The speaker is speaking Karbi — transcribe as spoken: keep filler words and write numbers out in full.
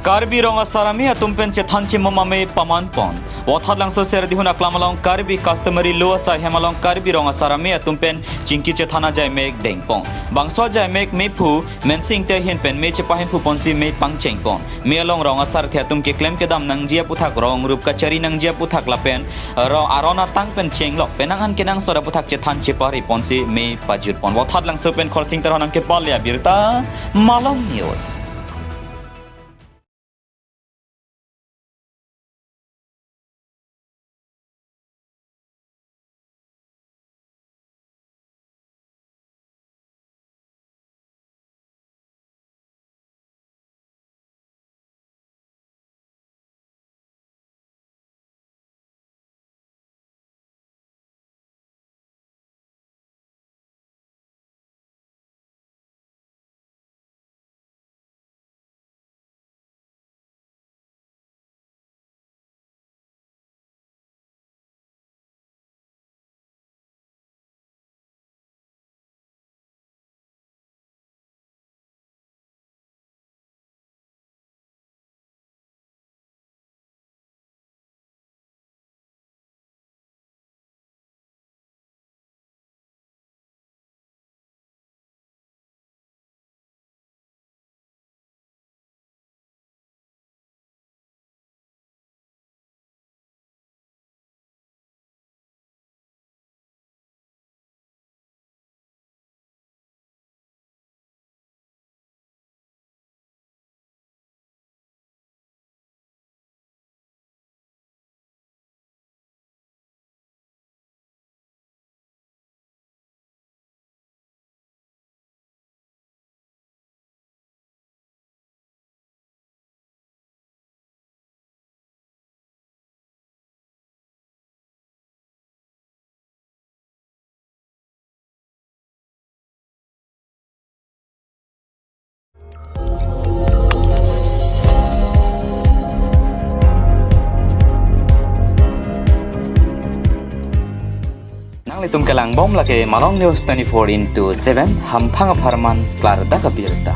Karbi Rong Asar Amei atum pen chethan chimum amei paman pon. Vothatlangso Serdihun aklam along Karbi customary law asai hem along Karbi Rong Asar Amei atum pen chingki chethan ajai mek deng pon. Bangso ajai mek mephu Mensing Ingti ahin pen mei chepahemphu ponsi mei pangcheng pon. Mei along rong asarthe atum keklem kedam nangji aputhak, rong rup kachari nangji aputhak lapen rong aron atang pen chenglok penang an kenangsot aputhak chethan chepari ponsi mei pajut pon. Vothatlangso pen Khorsing Teron nangkepale abirta, Malong News. Nanglitum kelangbom lake Malong News twenty-four into seven, hamphang apharman klardak abirta.